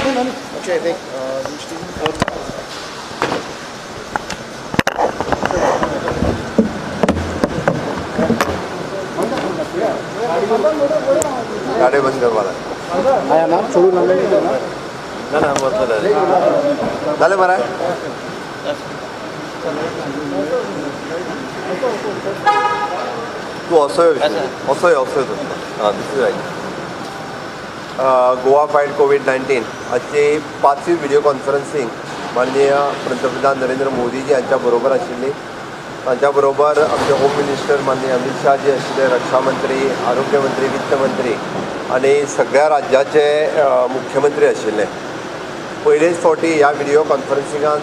Okay, I think गाड़ी बंद करवा आया ना छोड़ू ना ना ना बहुत डाले मारा तू असोय असोय असोय हां this is right. Goa fight COVID-19 आजची पांचवी व्हिडिओ कॉन्फरन्सिंग माननीय पंतप्रधान नरेंद्र मोदीजी हांच्या बरोबर आशिल्ली. तांच्या बरोबर आमचे होम मिनिस्टर माननीय अमित शाह जी आशिल्ले, रक्षा मंत्री, आरोग्य मंत्री, वित्त मंत्री आनी सगळ्या राज्याचे मुख्यमंत्री आशिल्ले. पयलेच फावटी ह्या व्हिडिओ कॉन्फरन्सिंगान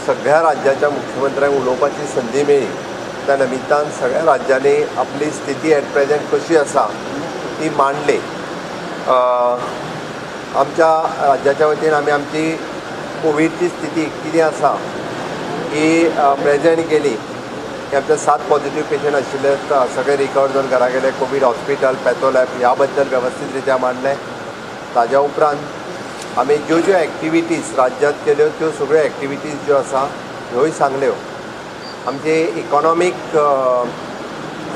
सगळ्या राज्याच्या मुख्यमंत्र्यांक उलोवपाची संदी मेळ्ळी. त्या निमित्तान सगळ्या राज्यांनी आपली स्थिती एट प्रेझेंट कशी आसा ती मांडली. आमच्या राज्याच्या वतीन आमी आमची कोविडची स्थिती कितें आसा ही प्रेजेंट केली. की आमचे 7 पॉझिटिव्ह पेशंट आशिल्ले, सगळे रिकवर जावन घरा गेले. कोवीड हॉस्पिटल, पॅथोलॅब ह्या बद्दल वेवस्थीत रित्या मांडलें. ताज्या उपरांत आमी ज्यो ज्यो एक्टिविटीज राज्यांत केल्यो त्यो सगळ्यो एक्टिविटीज ज्यो आसा ह्योय सांगल्यो. आमची इकॉनॉमीक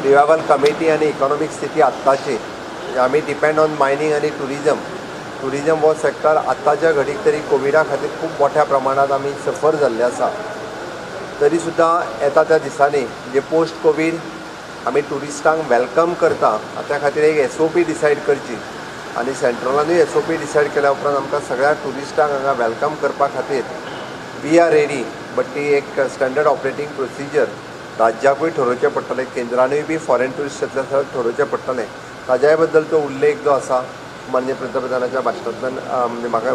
रिवायवल कमिटी आनी इकॉनॉमीक स्थिती आत्ताची आमी डिपेंड ऑन मायनींग आनी टुरिजम. टुरिजम हो सेक्टर आत्ताच्या घडीक तरी कोविडा खातीर खूब मोठ्या प्रमाणांत आमी सफर जाल्ले आसा. तरी सुद्दां येता त्या दिसांनी म्हणजे पोस्ट कोवीड आमी ट्युरिस्टांक welcome करता त्या खातीर एक SOP decide करची आनी सेंट्रलानूय SOP decide केल्या उपरांत आमकां सगळ्या ट्युरिस्टांक हांगा welcome करपा खातीर we are ready. But ती एक स्टँडर्ड ऑपरेटींग प्रोसिजर राज्याकूय ठरोवचें पडटलें, केंद्रानूय बी फॉरेन ट्युरिस्ट येतले जाल्यार ठरोवचें पडटलें. ताज्याय बद्दल तो उल्लेख जो आसा माननीय पंतप्रधानाच्या भाशणांतल्यान म्हणजे म्हाका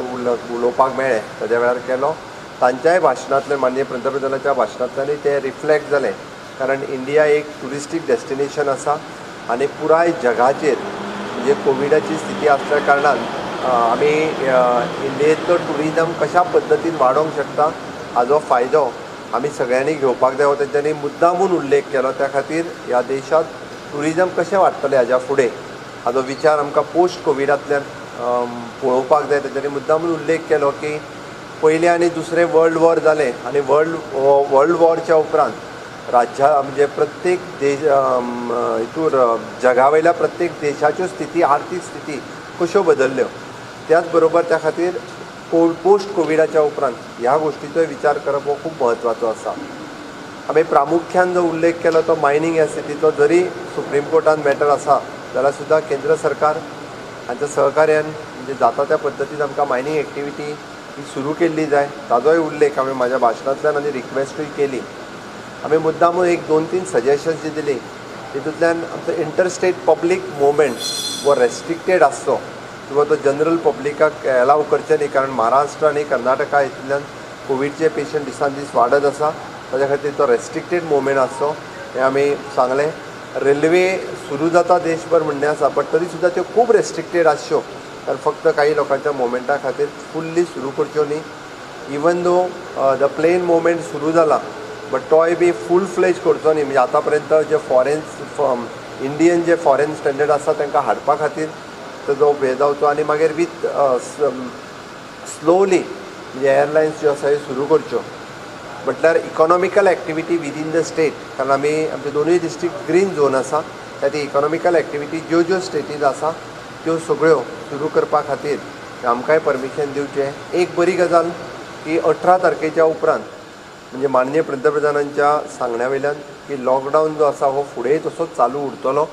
उलोवपाक मेळ्ळें ताज्या वेळार केलो. तांच्याय भाशणांतल्यान माननीय पंतप्रधानाच्या भाशणांतल्यानूय तें रिफ्लेक्ट जालें. कारण इंडिया एक ट्युरिस्टीक डेस्टिनेशन आसा आनी पुराय जगाचेर म्हणजे कोविडाची स्थिती आसल्या कारणान आमी इंडियेंतलो ट्युरिजम कशा पद्दतीन वाडोवंक शकता हाजो फायदो आमी सगळ्यांनी घेवपाक जाय हो तेंच्यांनी मुद्दामून उल्लेख केलो. त्या खातीर ह्या देशांत ट्युरिजम कशें वाडटलें हाज्या फुडें हाजो विचार आमकां पोस्ट कोविडांतल्यान पळोवपाक जाय. तेंच्यांनी मुद्दामून उल्लेख केलो की पयलें आनी दुसरें वर्ल्ड वॉर जालें आनी वर्ल्ड वॉरच्या उपरांत राज्या म्हणजे प्रत्येक देश हितूर जगा वयल्या प्रत्येक देशाच्यो स्थिती, आर्थीक स्थिती कश्यो बदल्ल्यो. त्याच बरोबर त्या खातीर पोस्ट कोविडाच्या उपरांत ह्या गोश्टीचोय विचार करप हो खूब म्हत्वाचो आसा. आमी प्रामुख्यान जो उल्लेख केलो तो मायनींग ह्या स्थितीचो. जरी सुप्रीम कोर्टान मॅटर आसा जाल्यार सुद्दां केंद्र सरकार हांच्या सहकार्यान म्हणजे जाता त्या पद्दतीन आमकां मायनींग एक्टिविटी ही सुरू केल्ली जाय ताजोय उल्लेख आमी म्हाज्या भाशणांतल्यान आनी रिक्वेस्टूय केली. आमी मुद्दामून एक 2-3 सजेशन्स जी दिली तितूंतल्यान आमचो इंटरस्टेट पब्लीक मुवमेंट हो रेस्ट्रिक्टेड आसचो किंवा तो जनरल पब्लिकाक एलाव करचें न्ही. कारण महाराष्ट्र आनी कर्नाटका हितूंतल्यान कोविडचे पेशंट दिसान दीस वाडत आसा ताज्या खातीर तो रेस्ट्रिक्टेड मुवमेंट आसचो हें आमी सांगलें. रेल्वे सुरू जाता देशभर म्हणणें आसा बट तरी सुद्दां त्यो खूब रेस्ट्रिक्टेड आसच्यो कारण फक्त काही लोकांच्या मुवमेंटा खातीर फुल्ली सुरू करच्यो न्ही. Even though the plane movement सुरू जाला बट तोय बी फूल फ्लेज करचो न्ही. म्हणजे आतां पर्यंत जे फॉरेन इंडियन जे फॉरेन स्टँडर्ड आसा तांकां हाडपा खातीर ताजो हें जावचो आनी मागीर वीथ स्लोली म्हणजे एअरलायन्स ज्यो आसा ह्यो सुरू करच्यो. म्हटल्यार economical activity within the state. कारण आमी आमचे दोनूय डिस्ट्रिक्ट ग्रीन झोन आसा त्या ती इकॉनॉमिकल एक्टिविटी ज्यो ज्यो स्टेटीन आसा त्यो सगळ्यो सुरू करपा खातीर आमकांय परमिशन दिवचें. एक बरी गजाल की 18 तारखेच्या उपरांत म्हणजे माननीय पंतप्रधानांच्या सांगण्या वयल्यान की लॉकडावन जो आसा हो फुडेंय तसोच चालू उरतलो.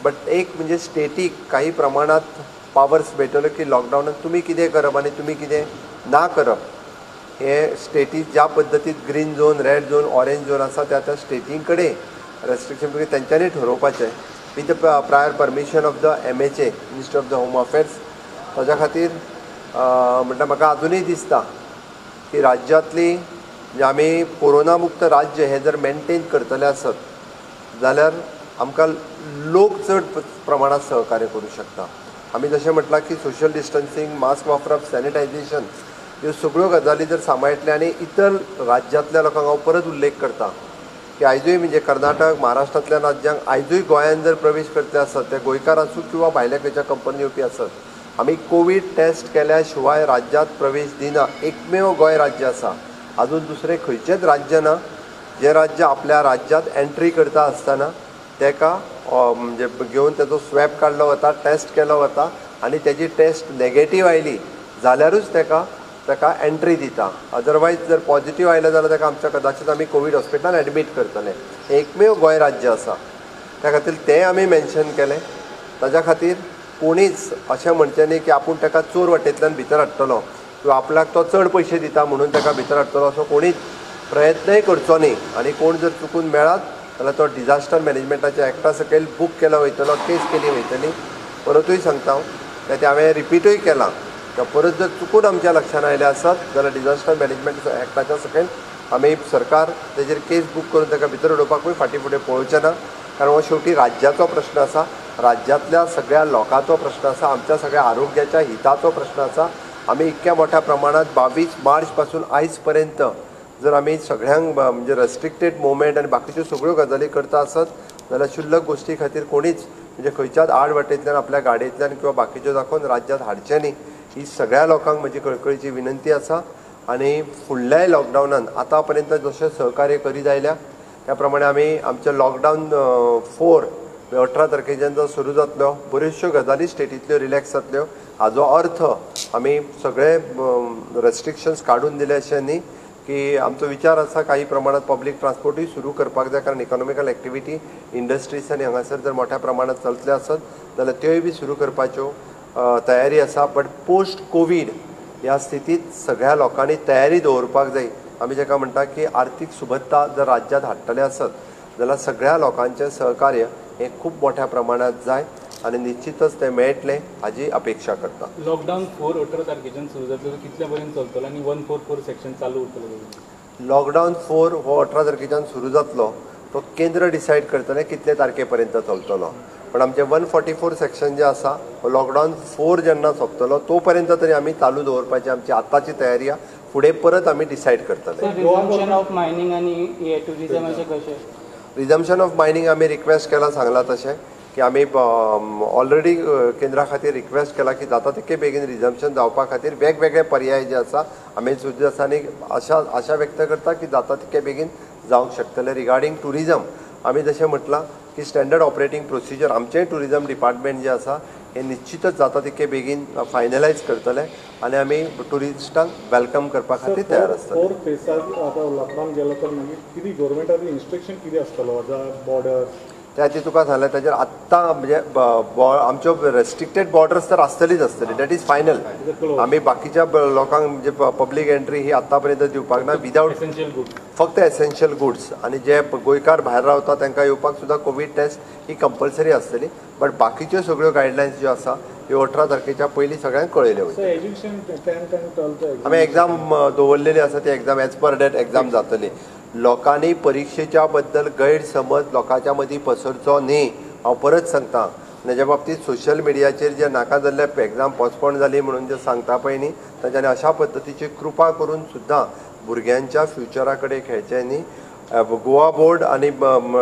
बट एक म्हणजे स्टेटीक काही प्रमाणांत पावर्स मेळटल्यो की लॉकडावनान तुमी कितें करप आनी तुमी कितें ना करप हे स्टेटी ज्या पद्दतीन green zone, red zone, orange zone आसा त्या त्या स्टेटीं कडेन रेस्ट्रिक्शन तेंच्यांनी ठरोवपाचें with prior permission of the MHA, minister of the home affairs. ताज्या खातीर म्हटल्यार म्हाका आजुनूय दिसता की राज्यांतली म्हणजे आमी कोरोना मुक्त राज्य हें जर मेनटेन करतले आसत जाल्यार आमकां लोक चड प्रमाणांत सहकार्य करूं शकता. आमी जशें म्हटलां की सोशल डिस्टन्सिंग, मास्क वापरप, सॅनिटायझेशन ह्यो सगळ्यो गजाली जर सांबाळटले आनी इतर राज्यांतल्या लोकांक हांव परत उल्लेख करता की आयजूय म्हणजे कर्नाटक, महाराष्ट्रांतल्या राज्यांक आयजूय गोंयांत जर प्रवेश करतले आसत ते गोंयकार आसूं किंवा भायल्या खंयच्या कंपनी येवपी आसत आमी कोवीड टेस्ट केल्या शिवाय राज्यांत प्रवेश दिना, एकमेव गोंय राज्य आसा. अजून दुसरें खंयचेंच राज्य ना जें राज्य आपल्या राज्यांत एंट्री करता आसतना ताका म्हणजे घेवन तेजो स्वॅब काडलो वता, टेस्ट केलो वता आनी तेजी टेस्ट नेगेटीव आयली जाल्यारूच ताका ताका एंट्री दिता. अदरवायज जर पॉझिटिव्ह आयलें जाल्यार ताका आमच्या कदाचित आमी कोवीड हॉस्पिटलान एडमीट करतले. एकमेव गोंय राज्य आसा, त्या खातीर तें आमी मेन्शन केलें. ताज्या खातीर कोणीच अशें म्हणचें न्ही की आपूण ताका चोर वाटेंतल्यान भितर हाडटलो किंवा आपल्याक तो चड पयशे दिता म्हणून ताका भितर हाडटलो असो कोणीच प्रयत्नय करचो न्ही. आनी कोण जर चुकून मेळत जाल्यार तो डिझास्टर मॅनेजमेंटाच्या एक्टा सकयल बूक केलो वयतलो, केस केली वयतली. परतूय सांगता हांव, तें हांवें रिपीटूय केलां, परत जर चुकून आमच्या लक्षान आयलें आसत जाल्यार डिझास्टर मॅनेजमेंट एक्टाच्या सकयल आमी सरकार तेजेर केस बूक करून ताका भितर उडोवपाकूय फाटीं फुडें पळोवचें ना. कारण हो शेवटी राज्याचो प्रश्न आसा, राज्यांतल्या सगळ्या लोकांचो प्रश्न आसा, आमच्या सगळ्या आरोग्याच्या हिताचो प्रश्न आसा. आमी इतक्या मोठ्या प्रमाणांत 22 मार्च पासून आयज पर्यंत जर आमी सगळ्यांक म्हणजे रेस्ट्रिक्टेड मुवमेंट आनी बाकीच्यो सगळ्यो गजाली करता आसत जाल्यार शुल्लक गोश्टी खातीर कोणीच म्हणजे खंयच्याच आड वाटेंतल्यान आपल्या गाडयेंतल्यान किंवा बाकीच्यो दाखोवन राज्यांत हाडचें न्ही, ही सगळ्या लोकांक म्हजी कळकळीची विनंती आसा. आनी फुडल्याय लॉकडावनान आतां पर्यंत जशें सहकार्य करीत आयल्या त्या प्रमाणे आमी आमचें लॉकडावन 4 18 तारखेच्यान जो सुरू जातलो बऱ्योचश्यो गजाली स्टेटींतल्यो रिलॅक्स जातल्यो. हाजो अर्थ आमी सगळे रेस्ट्रिक्शन्स काडून दिले अशें न्ही की आमचो विचार आसा काही प्रमाणात पब्लीक ट्रान्सपोर्टूय सुरू करपाक जाय, कारण इकॉनॉमिकल एक्टिविटी इंडस्ट्रीज आनी हांगासर जर मोठ्या प्रमाणात चलतले आसत जाल्यार त्योय बी सुरू करपाच्यो तयारी आसा. बट पोस्ट कोवीड ह्या स्थितीत सगळ्या लोकांनी तयारी दवरपाक जाय. आमी जाका म्हणटा की आर्थीक सुबत्ता जर राज्यांत हाडटले आसत जाल्यार सगळ्या लोकांचें सहकार्य हें खूब मोठ्या प्रमाणात जाय आनी निश्चितच तें मेळटलें हाजी अपेक्षा करता. लॉकडावन 4 18 तारखेच्यान सुरू जातलो, कितल्या पर्यंत चलतलो आनी 144 सेक्शन चालू उरतलें? लॉकडावन 4 हो 18 तारखेच्यान सुरू जातलो, तो केंद्र डिसायड करतलें कितले तारखे पर्यंत चलतलो. पण आमचें 144 सेक्शन जें आसा हो लॉकडावन 4 जेन्ना सोंपतलो तो पर्यंत तरी आमी चालू दवरपाची आमची आतांची तयारी आसा. फुडें परत आमी डिसायड करतले. रिजम्पशन ऑफ मायनींग आनी टुरिजमाचें कशें? रिजम्पशन ऑफ मायनींग आमी रिक्वेस्ट केलां, सांगलां तशें की आमी ऑलरेडी केंद्रा खातीर रिक्वेस्ट केला की जाता तितके बेगीन रिजम्पशन जावपा खातीर वेगवेगळे पर्याय जे आसा आमी सुद्दां आसा आनी आशा व्यक्त करता की जाता तितके बेगीन जावंक शकतले. रिगार्डींग टुरिजम आमी जशें म्हटलां की स्टँडर्ड ऑपरेटींग प्रोसिजर आमचें टुरिजम डिपार्टमेंट जें आसा हें निश्चितच जाता तितके बेगीन फायनलायज करतले आनी आमी टुरिस्टांक welcome करपा खातीर तयार आसतले. 4 फेसाक आतां लॉकडावन गेलो तर मागीर कितें गव्हर्मेंटाचो इन्स्ट्रक्शन कितें आसतलो बॉर्डर त्या खातीर तुका सांगलें ताजेर आत्तां म्हणजे आमच्यो रेस्ट्रिक्टेड बॉर्डर्स तर आसतलीच आसतली, that is final. आमी बाकीच्या लोकांक म्हणजे पब्लीक एंट्री ही आतां पर्यंत दिवपाक ना, विदावट एसेन्शियल गुड्स, फक्त एसेन्शियल गुड्स. आनी जे गोंयकार भायर रावता तांकां येवपाक सुद्दां कोवीड टेस्ट ही कंपल्सरी आसतली. बट बाकीच्यो सगळ्यो गायडलायन्स ज्यो आसा ह्यो 18 तारखेच्या पयलीं सगळ्यांक कळयल्यो वयतल्यो. आमी एग्जाम दवरलेली आसा, ती exam as per date exam जातली. लोकांनी परिक्षेच्या बद्दल गैरसमज लोकांच्या मदीं पसरचो न्ही, हांव परत सांगता. ताज्या बाबतींत सोशल मिडियाचेर जे नाका जाल्ले एग्जाम पोस्टपोन जाली म्हणून जे सांगता पळय न्ही, तांच्यांनी अशा पद्दतीची कृपा करून सुद्दां भुरग्यांच्या फ्युचरा कडेन खेळचें न्ही. गोवा बोर्ड आनी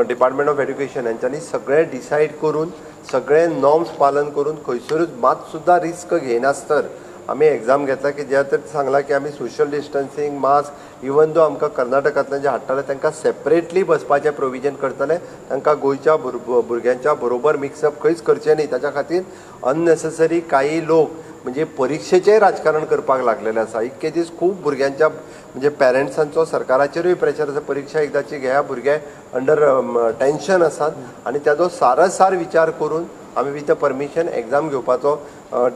डिपार्टमेंट ऑफ एड्युकेशन हांच्यांनी सगळें डिसायड करून सगळे नॉर्म्स पालन करून खंयसरूच मात सुद्दां रिस्क घेयनासतर आमी एग्जाम घेतला की ज्या तर सांगलां की आमी social distancing, mask, even though आमकां कर्नाटकांतल्यान जे हाडटाले तांकां सेपरेटली बसपाचें प्रोविजन करतले, तांकां गोंयच्या भुरग्यांच्या बरोबर मिक्सअप खंयच करचें न्ही. ताच्या खातीर अननेसेसरी काही लोक म्हणजे परिक्षेचें राजकारण करपाक लागलेलें आसा. इतके दीस खूब भुरग्यांच्या म्हणजे पेरंट्सांचो सरकाराचेरूय प्रेशर आसा, परिक्षा एकदाची घेया, भुरगे अंडर टेंशन आसात आनी ताजो सारासार विचार करून आमी विथ परमिशन एग्जाम घेवपाचो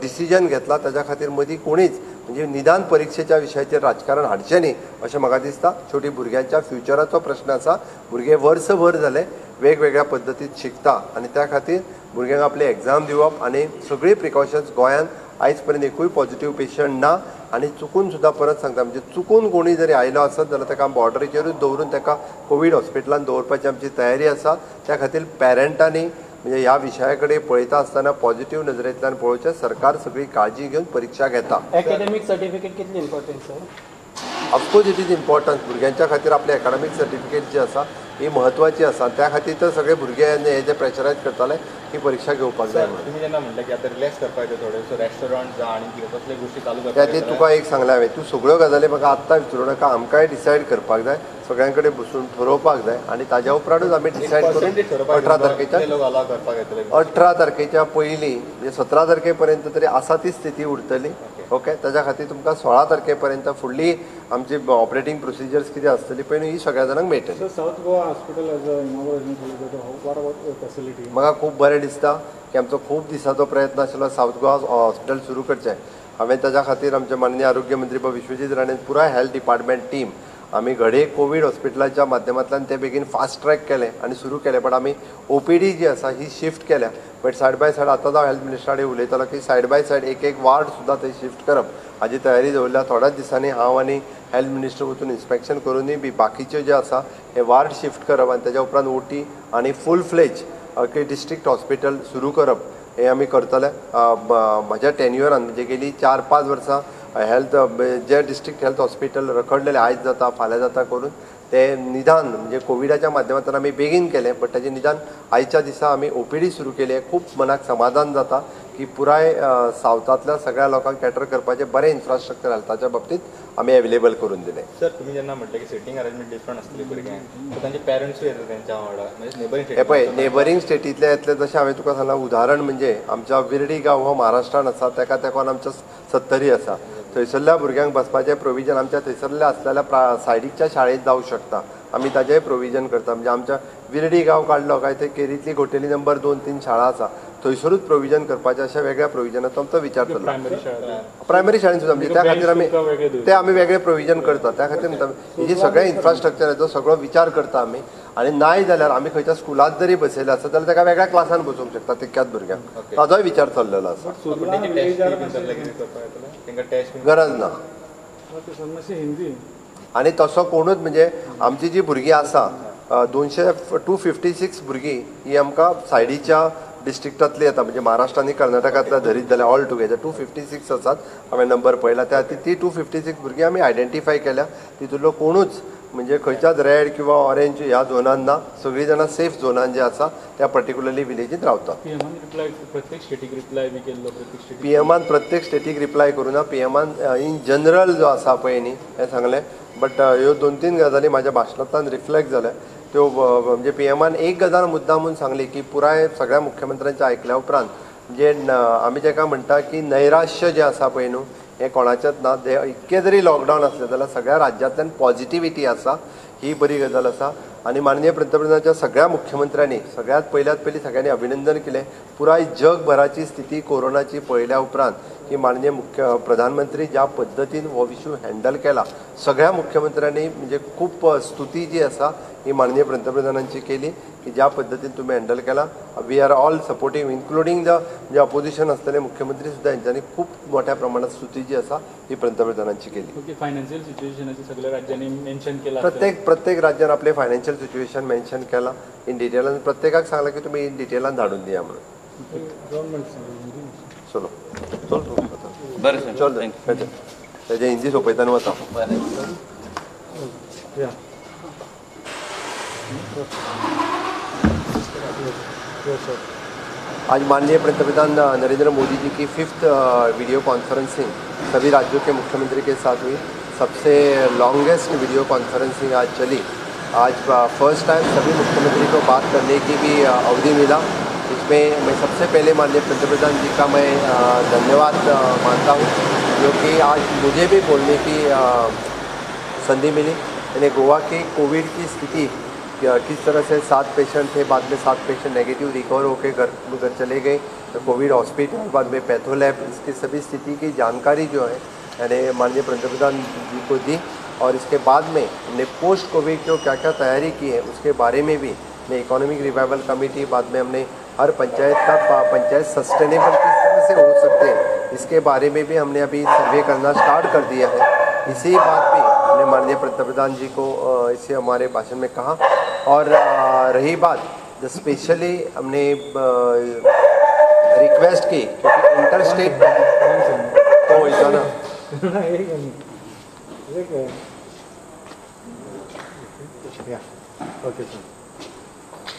डिसिजन घेतला. ताज्या खातीर मदीं कोणीच म्हणजे निदान परिक्षेच्या विशयाचेर राजकारण हाडचें न्ही अशें म्हाका दिसता. शेवटी भुरग्यांच्या फ्युचराचो प्रश्न आसा. भुरगे वर्सभर जाले वेगवेगळ्या पद्दतीत शिकता आनी त्या खातीर भुरग्यांक आपली एग्जाम दिवप आनी सगळीं प्रिकॉशन्स गोंयांत आयज पर्यंत एकूय पॉझिटिव्ह पेशंट ना. आनी चुकून सुद्दां परत सांगता म्हणजे चुकून कोणी जरी आयलो आसत जाल्यार ताका बॉर्डरीचेरूच दवरून ताका कोवीड हॉस्पिटलान दवरपाची आमची तयारी आसा. त्या खातीर पेरंटांनी म्हणजे ह्या विशया कडेन पळयता आसतना पॉझिटिव्ह नजरेंतल्यान पळोवचें. सरकार सगळी काळजी घेवन परिक्षा घेता. एकेडमीक सर्टिफिकेट कितली important sir? Of course it is important. भुरग्यांच्या खातीर आपले एकाडमीक सर्टिफिकेट जी आसा ही म्हत्वाची आसा. त्या खातीर तर सगळे भुरगे हे जे प्रेशरायज करताले ही परीक्षा घेवपाक जाय म्हणून. तुमी जेन्ना म्हणलें की आतां रिलॅक्स करपाक येता थोडे, सो रेस्टॉरंट जावं आनी कसले गोश्टी चालू करपाक, त्या खातीर तुका एक सांगलें हांवें, तूं सगळ्यो गजाली म्हाका आत्तां विचारूं नाका, आमकांय डिसायड करपाक जाय, सगळ्यां कडेन बसून ठरोवपाक जाय आनी ताज्या उपरांतूच आमी डिसायड करून 18 तारखेच्या 18 तारखेच्या पयलीं म्हणजे 17 तारखे पर्यंत तरी आसा ती स्थिती उरतली. ओके, ताज्या खातीर तुमकां 16 तारखे पर्यंत फुडली आमची ऑपरेटींग प्रोसिजर्स कितें आसतली पळय ही सगळ्या जाणांक मेळटली. South Goa hospital as a inauguration, what about facility? म्हाका खूब बरें दिसता की आमचो खूब दिसाचो प्रयत्न आशिल्लो सावथ गोवा हॉस्पिटल सुरू करचें. हांवें ताज्या खातीर आमचे माननीय आरोग्य मंत्री विश्वजीत राणे, पुराय हेल्थ डिपार्टमेंट टीम आमी घडये कोवीड हॉस्पिटलाच्या माध्यमांतल्यान ते बेगीन फास्ट ट्रॅक केलें आनी सुरू केलें. बट आमी ओपीडी जी आसा ही शिफ्ट केल्या. बट सायड बाय सायड आतां हांव हेल्थ मिनिस्टरा कडेन उलयतालो की सायड बाय सायड एक एक वार्ड सुद्दां थंय शिफ्ट करप हाजी तयारी दवरल्या. थोड्याच दिसांनी हांव आनी हेल्थ मिनिस्टर वचून इन्स्पेक्शन करूनय बी बाकीच्यो जे आसा हे वार्ड शिफ्ट करप आनी तेज्या उपरांत ओटी आनी फूल फ्लेज डिस्ट्रिक्ट हॉस्पिटल सुरू करप हे आमी करतले. म्हज्या टेन्युअरान म्हणजे गेली 4-5 वर्सां हेल्थ जे डिस्ट्रिक्ट हेल्थ हॉस्पिटल रखडलेले आयज जाता फाल्यां जाता करून ते निदान म्हणजे कोविडाच्या माध्यमांतल्यान आमी बेगीन केलें, बट ताजें निदान आयच्या दिसा आमी ओपीडी सुरू केली. खूब मनाक समाधान जाता की पुराय सावथांतल्या सगळ्या लोकांक कॅटर करपाचें बरें इन्फ्रास्ट्रक्चर हेल्थाच्या बाबतींत आमी अवेलेबल करून दिलें. सर, तुमी जेन्ना म्हटलें की सिटींग अरेंजमेंट डिफरंट आसतली भुरग्यांक, सो तांचे पेरंट्सूय येता तेंच्या वांगडा, म्हणजे नेबरींग हे पळय नेबरींग स्टेटींतले येतले. जशें हांवें तुका सांगलां उदाहरण म्हणजे आमच्या विर्डी गांव हो महाराष्ट्रान आसा, ताका तेंकोन आमच्या सत्तरी आसा, थंयसरल्या भुरग्यांक बसपाचें प्रोविजन आमच्या थंयसरल्या आसलेल्या सायडीकच्या शाळेंत जावं शकता, आमी ताजेंय प्रोविजन करता. म्हणजे आमच्या विर्डी गांव काडलो काय थंय केरींतली घोटेली नंबर 2-3 शाळा आसा, थंयसरूच प्रोविजन करपाचें अशा वेगळ्या प्रोविजनाचो आमचो विचार चल्ला. प्रायमरी शाळेन सुद्दां म्हणजे त्या खातीर आमी ते आमी वेगळे प्रोविजन करता. त्या खातीर म्हणटा ही जी सगळ्या इन्फ्रास्ट्रक्चराचो सगळो विचार करता आमी. आनी नाय जाल्यार आमी खंयच्या स्कुलांत जरी बसयलें आसत जाल्यार ताका वेगळ्या क्लासान बसोवंक शकता तितक्याच भुरग्यांक, ताजोय विचार चल्लेलो आसा. गरज ना. आनी तसो कोणूच म्हणजे आमची जी भुरगीं आसा 256 भुरगीं ही आमकां सायडीच्या डिस्ट्रिक्टांतली येता, म्हणजे महाराष्ट्र आनी कर्नाटकांतल्या धरीत जाल्यार ऑल टुगेदर 256 आसात हांवें नंबर पळयला. त्या खातीर ती 256 भुरगीं आमी आयडेंटिफाय केल्या. तितूंतलो कोणूच म्हणजे खंयच्याच रेड किंवा ऑरेंज ह्या झोनान ना, सगळीं जाणां सेफ झोनान जे आसा त्या पर्टिक्युलरली विलेजींत रावतात. पीएमान रिप्लाय प्रत्येक स्टेटीक रिप्लाय बी केल्लो? पीएमान प्रत्येक स्टेटीक रिप्लाय करूं ना, पीएमान इन जनरल जो आसा पळय न्ही हें सांगलें. बट ह्यो 2-3 गजाली म्हाज्या भाशणांतल्यान रिफ्लेक्ट जाल्या त्यो. म्हणजे पीएमान एक गजाल मुद्दामून सांगली की पुराय सगळ्या मुख्यमंत्र्यांच्या आयकल्या उपरांत जे आमी जेका म्हणटा की नैराश्य जें आसा पळय न्हू हें कोणाचेंच ना. इतकें जरी लॉकडावन आसलें जाल्यार सगळ्या राज्यांतल्यान पॉझिटिविटी आसा, ही बरी गजाल आसा. आनी माननीय पंतप्रधानाच्या सगळ्या मुख्यमंत्र्यांनी सगळ्यांत पयल्यात पयलीं सगळ्यांनी अभिनंदन केलें. पुराय जगभराची स्थिती कोरोनाची पळयल्या उपरांत की माननीय मुख्य प्रधानमंत्री ज्या पद्दतीन हो इशू हँडल केला सगळ्या मुख्यमंत्र्यांनी म्हणजे खूब स्तुती जी आसा ही माननीय पंतप्रधानांची केली की ज्या पद्दतीन तुमी हँडल केला. We are all supportive including the J opposition आसतले मुख्यमंत्री सुद्दां हेंच्यांनी खूब मोठ्या प्रमाणात स्तुती जी आसा ही पंतप्रधानांची केली. ओके, फायनान्शियल सिच्युएशनाचे सगळ्या राज्यांनी मेन्शन केला? प्रत्येक राज्यान आपले फायनान्शियल सिच्युएशन मेन्शन केला इन डिटेलान. प्रत्येकाक सांगलां की तुमी इन डिटेलान धाडून दिया म्हणून. चलो चल बरें सर, चल तेजे हिंदी सोंपयता आनी वता. आज माननीय पंतप्रधान नरेंद्र मोदी जी की 5th video conferencing सभी राज्यों के मुख्यमंत्री के साथ हुई. सबसे लॉन्गेस्ट वीडियो कॉन्फ्रेंसिंग आज चली. आज फर्स्ट टाइम सभी मुख्यमंत्री को बात करने की भी अवधि मिला. इसमें मैं सबसे पहले माननीय पंतप्रधान जी का मैं धन्यवाद मानता हूँ, जो कि आज मुझे भी बोलने की संधि मिली. यानी गोवा की कोविड की स्थिति किस तरह से 7 पेशेंट थे, बाद में 7 पेशेंट नेगेटिव रिकवर होकर घर चले गए, तो कोविड हॉस्पिटल, बाद में पैथोलैब, इसकी सभी स्थिति की जानकारी जो है यानी माननीय पंतप्रधान जी को दी. और इसके बाद में हमने पोस्ट कोविड जो क्या क्या तैयारी की है उसके बारे में भी हमने इकोनॉमिक रिवाइवल कमेटी, बाद में हमने हर पंचायत का पंचायत सस्टेनेबल किस तरह से हो सकते हैं इसके बारे में भी हमने अभी सर्वे करना स्टार्ट कर दिया है। इसी बात भी हमने माननीय पंतप्रधान जी को इसे हमारे भाषण में कहा। और रही बात जो स्पेशली हमने रिक्वेस्ट की क्योंकि इंटर स्टेट तो वैसा ना या ओके सर,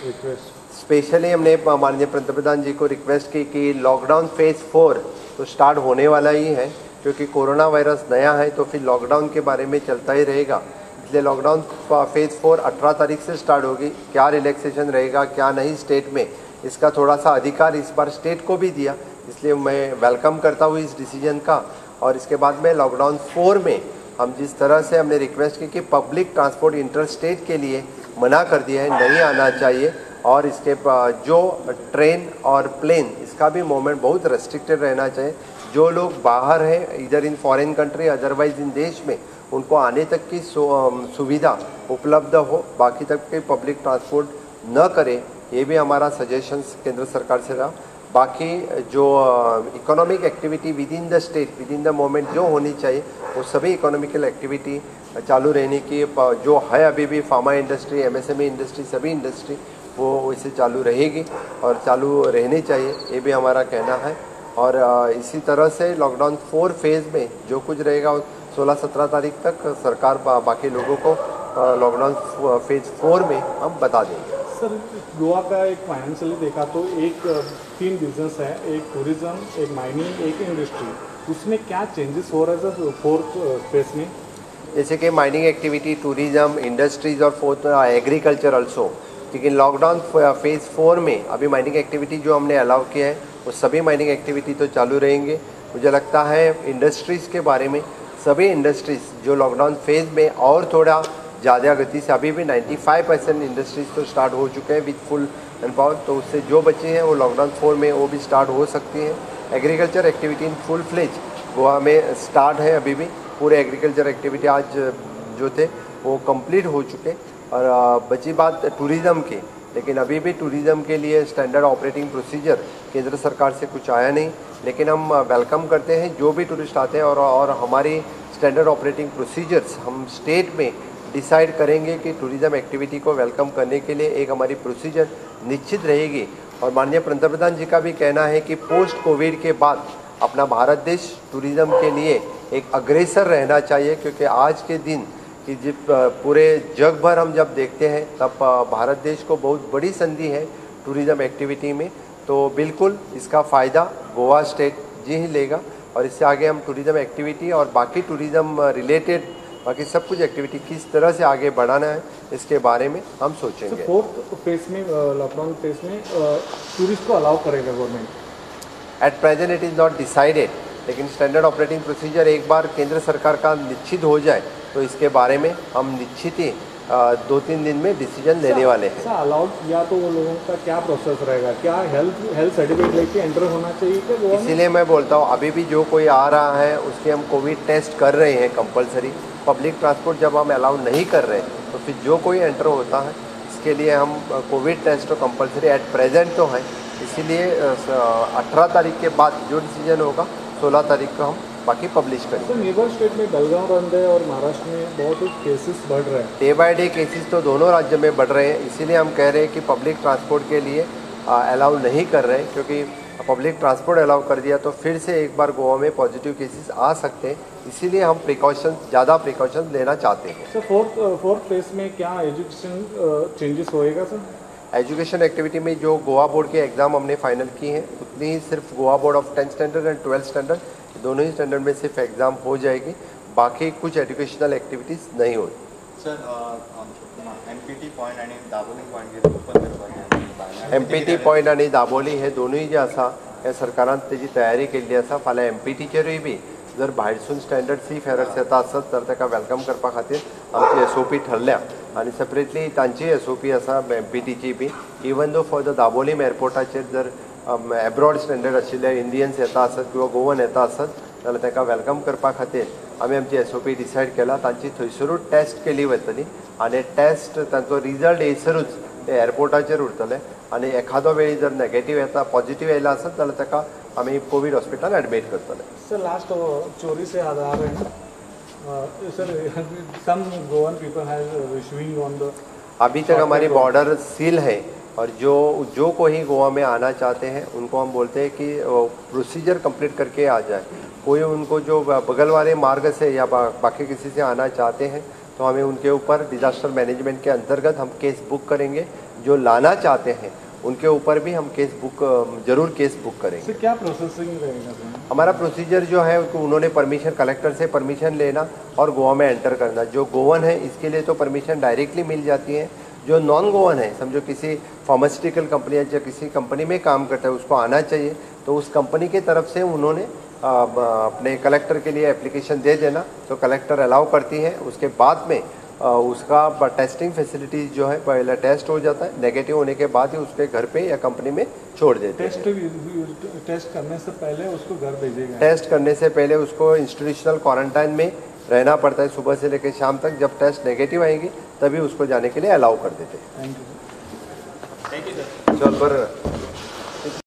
रिक्वेस्ट। स्पेशली हमने माननीय पंतप्रधान जी को रिक्वेस्ट की कि लॉकडाउन फेज़ 4 तो स्टार्ट होने वाला ही है, क्योंकि कोरोना वायरस नया है तो फिर लॉकडाउन के बारे में चलता ही रहेगा। इसलिए लॉकडाउन फेज़ 4 18 तारीख से स्टार्ट होगी। क्या रिलैक्सेशन रहेगा क्या नहीं स्टेट में, इसका थोड़ा सा अधिकार इस बार स्टेट को भी दिया, इसलिए मैं welcome करता हूँ इस डिसीजन का। और इसके बाद में लॉकडाउन 4 में हम जिस तरह से हमने रिक्वेस्ट की कि public transport inter state K लिए मना कर दिया है, नहीं आना चाहिए, और इसके जो ट्रेन और प्लेन इसका भी मूवमेंट बहुत रेस्ट्रिक्टेड रहना चाहिए। जो लोग बाहर हैं इधर in foreign country otherwise in देश में, उनको आने तक की सुविधा उपलब्ध हो, बाकी तक के पब्लिक ट्रांसपोर्ट न करें, ये भी हमारा सजेशंस केंद्र सरकार से रहा। बाकी जो economic activity within the state within the movement जो होनी चाहिए वो सभी इकोनॉमिकल एक्टिविटी चालू रहने की जो है अभी भी फार्मा इंडस्ट्री, एमएसएमई इंडस्ट्री, सभी इंडस्ट्री वो वैसे चालू रहेगी और चालू रहनी चाहिए, ये भी हमारा कहना है। और इसी तरह से लॉकडाउन 4 फेज़ में जो कुछ रहेगा 16-17 तारीख तक सरकार बाकी लोगों को लॉकडाउन फेज़ 4 में हम बता देंगे। सर, गोवा का एक फाइनेंशियली देखा तो एक 3 बिजनेस है, एक टूरिज्म, एक माइनिंग, एक इंडस्ट्री, उसमें क्या चेंजेस हो रहा है सर फोर्थ स्पेस में? जैसे कि माइनिंग एक्टिविटी, टूरिज्म, इंडस्ट्रीज और फोर्थ एग्रीकल्चर ऑल्सो। लेकिन लॉकडाउन फेज़ 4 में अभी माइनिंग एक्टिविटी जो हमने अलाउ किया है वो सभी माइनिंग एक्टिविटी तो चालू रहेंगे। मुझे लगता है इंडस्ट्रीज़ के बारे में सभी इंडस्ट्रीज़ जो लॉकडाउन फेज़ में और थोड़ा ज़्यादा गति से अभी भी 95% इंडस्ट्रीज़ तो स्टार्ट हो चुके हैं विद फुल एंड पावर, तो उससे जो बचे हैं वो लॉकडाउन 4 में वो भी स्टार्ट हो सकती हैं। Agriculture activity in full fledge Goa में स्टार्ट है, अभी भी पूरे एग्रीकल्चर एक्टिविटी आज जो थे वो कंप्लीट हो चुके। और बची बात टूरिज़्म की, लेकिन अभी भी टूरिज़्म के लिए स्टैंडर्ड ऑपरेटिंग प्रोसीजर केंद्र सरकार से कुछ आया नहीं, लेकिन हम welcome करते हैं जो भी टूरिस्ट आते हैं। और हमारी स्टैंडर्ड ऑपरेटिंग प्रोसीजर्स हम स्टेट में डिसाइड करेंगे कि टूरिज़्म एक्टिविटी को welcome करने के लिए एक हमारी प्रोसीजर निश्चित रहेगी। और माननीय पंतप्रधान जी का भी कहना है कि पोस्ट कोविड के बाद अपना भारत देश टूरिज़्म के लिए एक अग्रेसर रहना चाहिए, क्योंकि आज के दिन कि जब पूरे जग भर हम जब देखते हैं तब भारत देश को बहुत बड़ी संधि है टूरिज़्म एक्टिविटी में, तो बिल्कुल इसका फ़ायदा गोवा स्टेट जी ही लेगा। और इससे आगे हम टूरिज़्म एक्टिविटी और बाकी टूरिज़्म रिलेटेड बाकी सब कुछ एक्टिविटी किस तरह से आगे बढ़ाना है इसके बारे में हम सोचेंगे। फोर्थ फेज में, लॉकडाउन फेज में टूरिस्ट को अलाउ करेगा government? At present it is not decided, लेकिन स्टैंडर्ड ऑपरेटिंग प्रोसीजर एक बार केंद्र सरकार का निश्चित हो जाए तो इसके बारे में हम निश्चित ही 2-3 दिन में डिसीजन लेने वाले हैं। अलाउड किया तो वो लोगों का क्या प्रोसेस रहेगा? क्या हेल्थ सर्टिफिकेट लेके एंटर होना चाहिए क्या? इसीलिए मैं बोलता हूँ अभी भी जो कोई आ रहा है उसके हम कोविड टेस्ट कर रहे हैं कंपलसरी। पब्लिक ट्रांसपोर्ट जब हम अलाउ नहीं कर रहे तो फिर जो कोई एंटर होता है इसके लिए हम कोविड टेस्ट तो कंपलसरी एट प्रेजेंट तो है। इसीलिए 18 तारीख के बाद जो डिसीजन होगा 16 तारीख को हम बाकी पब्लिश करेंगे। सर, नेबर स्टेट में बेलगांव बंद है और महाराष्ट्र में बहुत केसेस बढ़ रहे हैं। डे बाय डे केसेस तो दोनों राज्य में बढ़ रहे हैं, इसीलिए हम कह रहे हैं कि पब्लिक ट्रांसपोर्ट के लिए अलाउ नहीं कर रहे, क्योंकि पब्लिक ट्रांसपोर्ट अलाउ कर दिया तो फिर से एक बार गोवा में पॉजिटिव केसेस आ सकते हैं। इसीलिए हम प्रिकॉशन, ज़्यादा प्रिकॉशन लेना चाहते हैं। सर, फोर्थ फेज में क्या एजुकेशन चेंजेस होएगा सर? एजुकेशन एक्टिविटी में जो गोवा बोर्ड के एग्ज़ाम हमने फाइनल की हैं उतनी ही सिर्फ Goa board of 10th standard and 12th standard दोनों ही स्टैंडर्ड में सिर्फ एग्ज़ाम हो जाएगी, बाकी कुछ एजुकेशनल एक्टिविटीज़ नहीं होती। सर, एमपीटी पॉइंट आणि दाबोली पॉइंट ओपन करपाक? एमपीटी पॉइंट आनी दाबोली हे दोनूय जे आसा हे सरकारान तेजी तयारी केल्ली आसा। फाल्यां एमपीटीचेरूय बी जर भायरसून स्टँडर्ड सी फेरर्स येता आसत तर ताका welcome करपा खातीर आमची एसओपी ठरल्या आनी सेपरेटली तांची एसओपी आसा एमपीटीची बी. Even though for the Dabolim एअरपोर्टाचेर जर एब्रॉड स्टँडर्ड आशिल्ले इंडियन्स येता आसत किंवा गोवन येता आसत जाल्यार ताका welcome करपा खातीर आमी आमची एसओपी डिसायड केला. तांची थंयसरूच टेस्ट केली वतली आनी टेस्ट तांचो रिजल्ट येयसरूच ते एअरपोर्टाचेर उरतले आनी एखादो वेळी जर नेगेटीव येता पॉजिटीव येयला आसत जाल्यार ताका आमी कोवीड हॉस्पिटल एडमीट करतले. सर, लास्ट चोरी से आधार है ना sir, some Goan people have issuing on the अभी तक हमारी बॉर्डर सील है और जो कोई गोवा में आना चाहते हैं उनको हम बोलते हैं कि प्रोसीजर कंप्लीट करके आ जाए। कोई उनको जो बगल वाले मार्ग से या बाकी किसी से आना चाहते हैं तो हमें उनके ऊपर डिजास्टर मैनेजमेंट के अंतर्गत हम केस बुक करेंगे। जो लाना चाहते हैं उनके ऊपर भी हम केस बुक जरूर केस बुक करेंगे। सर क्या प्रोसेसिंग रहेगा सर? हमारा प्रोसीजर जो है उनको उन्होंने परमिशन कलेक्टर से परमिशन लेना और गोवा में एंटर करना। जो गोवन है इसके लिए तो परमिशन डायरेक्टली मिल जाती है। जो नॉन गोवन है, समझो किसी फार्मास्यूटिकल कंपनी या किसी कंपनी में काम करता है उसको आना चाहिए, तो उस कंपनी के तरफ से उन्होंने अपने कलेक्टर के लिए एप्लीकेशन दे देना, तो कलेक्टर अलाउ करती है। उसके बाद में उसका टेस्टिंग फैसिलिटीज़ जो है पहला टेस्ट हो जाता है, नेगेटिव होने के बाद ही उसके घर पे या कंपनी में छोड़ देते हैं। टेस्ट करने से पहले उसको घर भेजेगा। टेस्ट करने से पहले उसको इंस्टीट्यूशनल क्वारंटाइन में रहना पड़ता है सुबह से लेकर शाम तक। जब टेस्ट नेगेटिव आएंगे तभी उसको जाने के लिए अलाउ कर देते हैं। Thank you. Thank you sir. चल बरं।